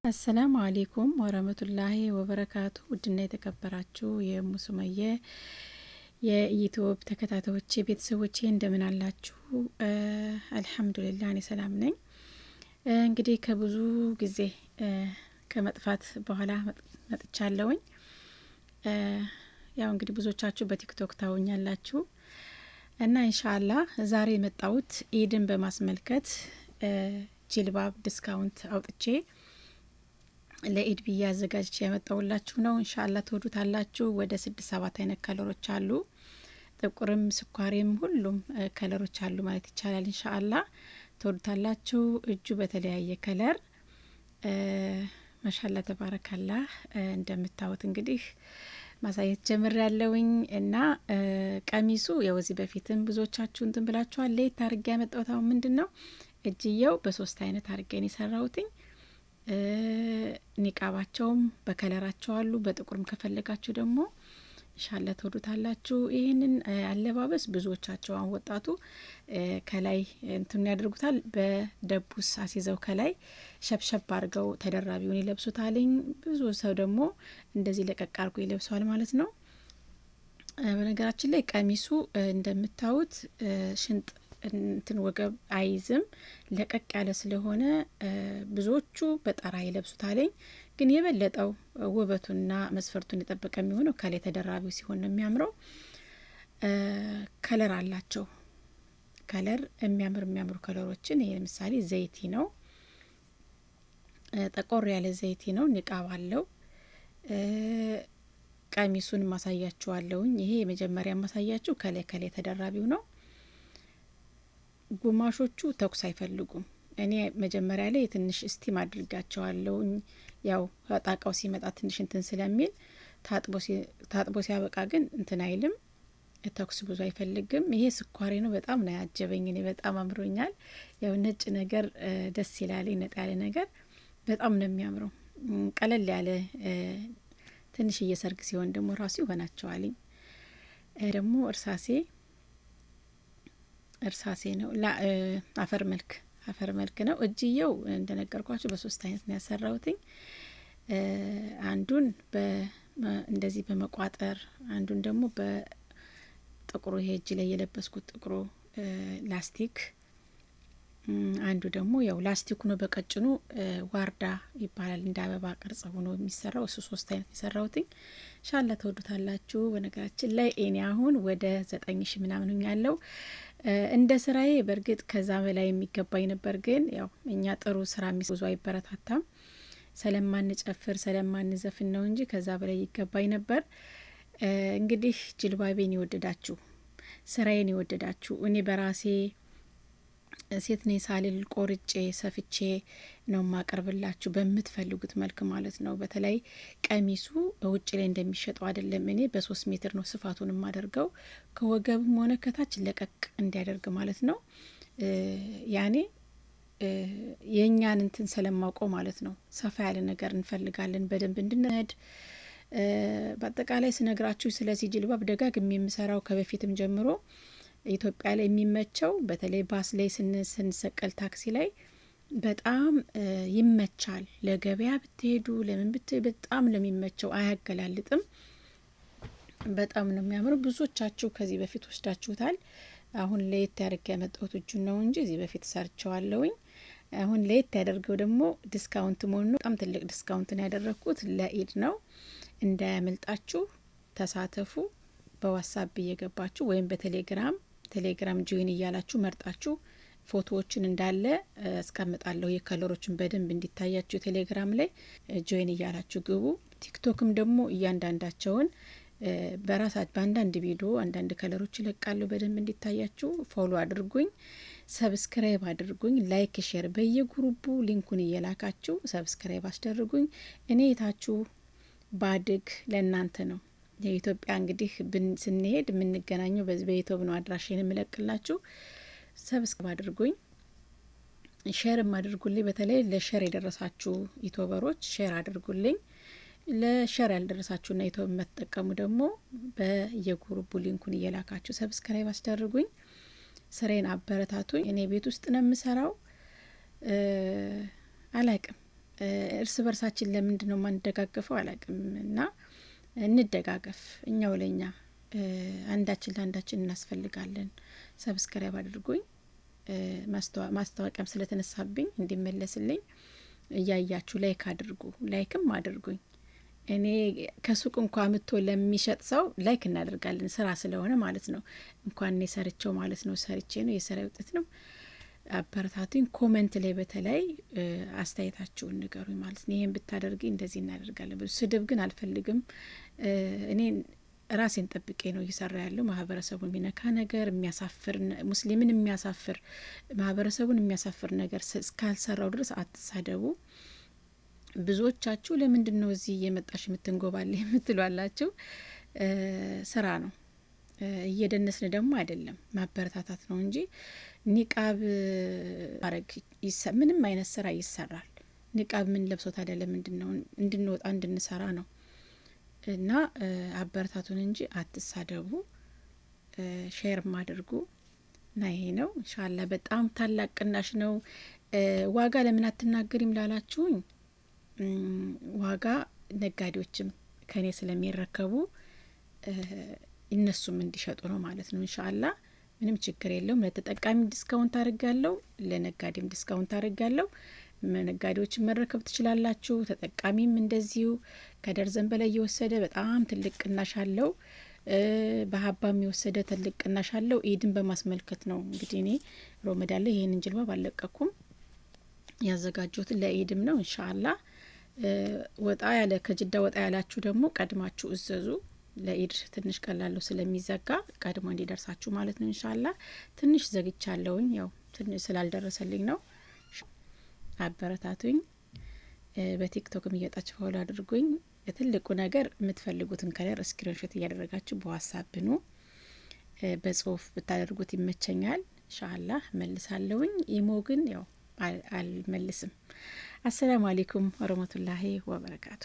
السلام عليكم ورحمة الله وبركاته። ውድና የተከበራችሁ የሙሱመየ የዩቲዩብ ተከታታዮቼ ቤተሰቦቼ እንደምን አላችሁ? الحمد لله እኔ ሰላም ነኝ። እንግዲህ ከብዙ ጊዜ ከመጥፋት በኋላ መጥቻለሁኝ። ያው እንግዲህ ብዙዎቻችሁ በቲክቶክ ታውኛላችሁ እና إن شاء الله ዛሬ የመጣሁት ኢድን በማስመልከት ጅልባብ discount አውጥቼ ለኢድ ብዬ አዘጋጅቼ ያመጣሁላችሁ ነው። إن شاء الله ትወዱታላችሁ። ወደ 6 7 አይነት color ኦች አሉ። ጥቁርም ስኳሬም ሁሉም color ኦች አሉ ማለት ይቻላል። إن شاء الله ትወዱታላችሁ። እጁ በተለያየ color ما شاء الله تبارك الله። እንደምታዩት እንግዲህ ማሳየት ጀምር ያለውኝ እና ቀሚሱ ያው እዚህ በፊትም ብዙዎቻችሁ እንትን ብላችኋል። ለየት አድርጌ ያመጣሁት አሁን ምንድን ነው እጅየው በሶስት አይነት አድርጌ ነው የሰራሁትኝ። ኒቃባቸውም በ color ኣቸው አሉ። በጥቁርም ከፈለጋችሁ ደግሞ إن شاء الله ትወዱታላችሁ። ይህንን አለባበስ ብዙዎቻቸው አሁን ወጣቱ ከላይ እንትን ያደርጉታል። በደቡስ አስይዘው ከላይ ሸብሸብ አድርገው ተደራቢውን ይለብሱታልኝ። ብዙ ሰው ደግሞ እንደዚህ ለቀቅ አድርጎ ይለብሰዋል ማለት ነው። በነገራችን ላይ ቀሚሱ እንደምታዩት ሽንጥ እንትን ወገብ አይዝም፣ ለቀቅ ያለ ስለሆነ ብዙዎቹ በጠራ ይለብሱታልኝ። ግን የበለጠው ውበቱና መስፈርቱን የጠበቀ የሚሆነው ከላይ ተደራቢው ሲሆን ነው የሚያምረው። color አላቸው። color የሚያምር የሚያምሩ color ኦችን ይሄ ለምሳሌ ዘይቲ ነው፣ ጠቆር ያለ ዘይቲ ነው። ንቃብ አለው። ቀሚሱን ማሳያችኋለሁኝ። ይሄ የመጀመሪያ ማሳያችሁ ከላይ ከላይ ተደራቢው ነው። ጉማሾቹ ተኩስ አይፈልጉም። እኔ መጀመሪያ ላይ ትንሽ steam አድርጋቸዋለሁኝ። ያው ጣቃው ሲመጣ ትንሽ እንትን ስለሚል ታጥቦ ሲያበቃ ግን እንትን አይልም። ተኩስ ብዙ አይፈልግም። ይሄ ስኳሬ ነው። በጣም ነው ያጀበኝ። እኔ በጣም አምሮኛል። ያው ነጭ ነገር ደስ ይላል። ነጣ ያለ ነገር በጣም ነው የሚያምረው። ቀለል ያለ ትንሽ እየሰርግ ሲሆን ደግሞ ራሱ ይሆናቸዋልኝ። ደግሞ እርሳሴ እርሳሴ ነው ላ አፈር መልክ አፈር መልክ ነው። እጅየው እንደነገርኳችሁ በሶስት አይነት ነው ያሰራሁትኝ። አንዱን እንደዚህ በመቋጠር አንዱን ደግሞ በጥቁሩ ይሄ እጅ ላይ የለበስኩት ጥቁሩ ላስቲክ፣ አንዱ ደግሞ ያው ላስቲኩ ነው በቀጭኑ ዋርዳ ይባላል እንደ አበባ ቅርጽ ሆኖ የሚሰራው እሱ ሶስት አይነት የሰራሁትኝ። إن شاء الله ተወዱታላችሁ። በነገራችን ላይ እኔ አሁን ወደ 9000 ምናምን ያለው እንደ ስራዬ በእርግጥ ከዛ በላይ የሚገባኝ ነበር። ግን ያው እኛ ጥሩ ስራ ብዙ አይበረታታም ስለማንጨፍር ስለማንዘፍን ነው እንጂ ከዛ በላይ ይገባኝ ነበር። እንግዲህ ጅልባቤን የወደዳችሁ ስራዬን የወደዳችሁ እኔ በራሴ ሴት ነኝ ሳልል ቆርጬ ሰፍቼ ነው ማቀርብላችሁ በምትፈልጉት መልክ ማለት ነው። በተለይ ቀሚሱ ውጭ ላይ እንደሚሸጠው አይደለም። እኔ በ3 ሜትር ነው ስፋቱን የማደርገው ከወገብም ሆነ ከታች ለቀቅ እንዲያደርግ ማለት ነው። ያኔ የእኛን እንትን ስለማውቀው ማለት ነው። ሰፋ ያለ ነገር እንፈልጋለን በደንብ እንድንሄድ። በአጠቃላይ ስነግራችሁ ስለዚህ ጅልባብ ደጋግሜ የምሰራው ከበፊትም ጀምሮ ኢትዮጵያ ላይ የሚመቸው በተለይ ባስ ላይ ስንሰቀል ታክሲ ላይ በጣም ይመቻል። ለገበያ ብትሄዱ ለምን ብትሄዱ በጣም ነው የሚመቸው፣ አያገላልጥም። በጣም ነው የሚያምረው። ብዙዎቻችሁ ከዚህ በፊት ወስዳችሁታል። አሁን ለየት ያደርግ ያመጣሁት እጁን ነው እንጂ እዚህ በፊት ሰርቸዋለሁኝ። አሁን ለየት ያደርገው ደግሞ discount መሆኑ ነው። በጣም ትልቅ discount ነው ያደረግኩት ለኢድ ነው። እንዳያመልጣችሁ ተሳተፉ። በዋትስአፕ እየገባችሁ ወይም በቴሌግራም ቴሌግራም join እያላችሁ መርጣችሁ ፎቶዎችን እንዳለ አስቀምጣለሁ። የ color ኦችን በደንብ እንዲታያችሁ ቴሌግራም ላይ join እያላችሁ ግቡ። ቲክቶክም ደግሞ እያንዳንዳቸውን በራሳት በአንዳንድ ቪዲዮ አንዳንድ color ኦች ይለቃሉ። በደንብ እንዲታያችሁ follow አድርጉኝ፣ subscribe አድርጉኝ፣ like share በየ group ኡ link ኡን እየላካችሁ subscribe አስደርጉኝ። እኔ የታችሁ ባድግ ለእናንተ ነው። የኢትዮጵያ እንግዲህ ስንሄድ የምንገናኘው በዚህ በዩቲዩብ ነው። አድራሻዬን የምለቅላችሁ subscribe አድርጉኝ፣ share ም አድርጉልኝ። በተለይ ለ share የደረሳችሁ YouTuber ኦች share አድርጉልኝ። ለ share ያልደረሳችሁና ዩቲዩብ የምትጠቀሙ ደግሞ በየ group ኡ link ኡን እየላካችሁ subscribe አስደርጉኝ። ስራዬን አበረታቱኝ። እኔ ቤት ውስጥ ነው የምሰራው። አላቅም እርስ በርሳችን ለምንድን ነው የማንደጋገፈው አላቅም። እና እንደጋገፍ፣ እኛው ለኛ አንዳችን ለአንዳችን እናስፈልጋለን። Subscribe አድርጉኝ። ማስታወቂያም ስለተነሳብኝ እንዲመለስልኝ እያያችሁ like አድርጉ፣ like ም አድርጉኝ። እኔ ከሱቅ እንኳ ምቶ ለሚሸጥ ሰው like እናደርጋለን፣ ስራ ስለሆነ ማለት ነው። እንኳን እኔ ሰርቼው ማለት ነው፣ ሰርቼ ነው፣ የስራ ውጤት ነው። አበረታቱኝ። Comment ላይ በተለይ አስተያየታችሁን ንገሩኝ ማለት ነው። ይሄን ብታደርጊ እንደዚህ እናደርጋለን። ብዙ ስድብ ግን አልፈልግም። እኔ ራሴን ጠብቄ ነው እየሰራ ያለው። ማህበረሰቡን የሚነካ ነገር፣ የሚያሳፍር፣ ሙስሊምን የሚያሳፍር፣ ማህበረሰቡን የሚያሳፍር ነገር እስካልሰራው ድረስ አትሳደቡ። ብዙዎቻችሁ ለምንድን ነው እዚህ እየመጣሽ የምትንጎባለ የምትሉ አላችሁ። ስራ ነው። እየደነስን ደግሞ አይደለም፣ ማበረታታት ነው እንጂ ኒቃብ ማድረግ ምንም አይነት ስራ ይሰራል። ኒቃብ ምን ለብሶ ታዲያ ለምንድን ነው? እንድንወጣ እንድንሰራ ነው። እና አበረታቱን እንጂ አትሳደቡ። Share ም አድርጉ እና ይሄ ነው ኢንሻአላህ። በጣም ታላቅ ቅናሽ ነው። ዋጋ ለምን አትናገሪም ላላችሁኝ፣ ዋጋ ነጋዴዎችም ከኔ ስለሚረከቡ እነሱም እንዲሸጡ ነው ማለት ነው። ኢንሻአላህ ምንም ችግር የለውም። ለተጠቃሚ discount አድርጋለሁ፣ ለነጋዴም discount አድርጋለሁ። ነጋዴዎችን መረከብ ትችላላችሁ። ተጠቃሚም እንደዚሁ ከደርዘን በላይ የወሰደ በጣም ትልቅ ቅናሽ አለው። በሀባም የወሰደ ትልቅ ቅናሽ አለው። ኢድን በማስመልከት ነው እንግዲህ፣ እኔ ሮመዳን ላይ ይሄንን ጅልባብ አልለቀኩም። ያዘጋጀሁትን ለኢድም ነው ኢንሻአላህ። ወጣ ያለ፣ ከጅዳ ወጣ ያላችሁ ደግሞ ቀድማችሁ እዘዙ። ለኢድ ትንሽ ቀላሉ ስለሚዘጋ ቀድሞ እንዲደርሳችሁ ማለት ነው። ኢንሻአላህ ትንሽ ዘግቻለሁኝ፣ ያው ትንሽ ስላልደረሰልኝ ነው። አበረታቱኝ። በቲክቶክም እየወጣችሁ follow አድርጉኝ። ትልቁ ነገር የምትፈልጉትን color screenshot እያደረጋችሁ በዋትሳፕ ኑ፣ በጽሁፍ ብታደርጉት ይመቸኛል። ኢንሻአላህ መልሳለሁኝ። ኢሞ ግን ያው አልመልስም። አሰላሙ አለይኩም ወረህመቱላሂ ወበረካቱ።